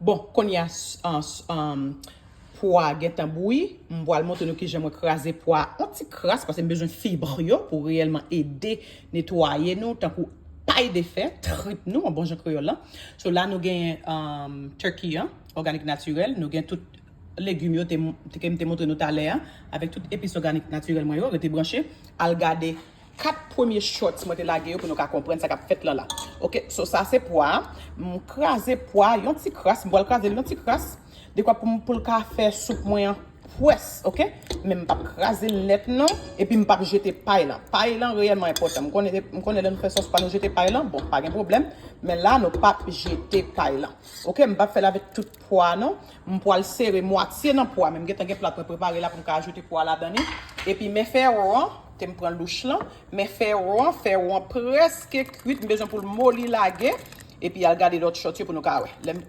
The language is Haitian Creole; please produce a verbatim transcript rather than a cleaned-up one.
Bon, kounye a, s- an- s- an, pwa gentan bouyi. M pral montre nou kijan mwen kraze pwa an ti kras, paske m bezwen fib yo pou reyèlman ede netwaye nou, tankou pay de fè, trip nou, an bon jan kreyòl la. So la, nou gen um, turkey an, òganik natirèl, nou gen tout legim yo te, te, ke m te montre nou talè a, avèk tout epis òganik natirèl mwen yo, rete branche, al gade kat premye shorts mwen te lage yo pou nou ka konprann sa k ap fèt lan la. Ok, so sa se pwa, m kraze pwa, yon ti kras, m pral kraze l yon ti kras, dekwa pou m pou l ka fè soup mwen an pwès, ok? Men m p ap kraze l nèt non, epi m p ap jete pay lan. Pay lan reyèlman enpòtan. M konnen, m konnen lè nou fè sòs pa nou jete pay lan, bon, pa gen pwoblèm. Men la, nou p ap jete pay lan. Ok, m p ap fè l avèk tout pwa non. M pral sere mwatye nan pwa, men m gentan gen plat mwen prepare la pou m ka ajoute pwa ladan li. Epi men fèwo an, te m pran louch lan, men fèwo an, fèwo an prèske kwit, m bezwen pou l moli lage. Epi al gade lòt shorts yo pou nou ka wè. Lè m,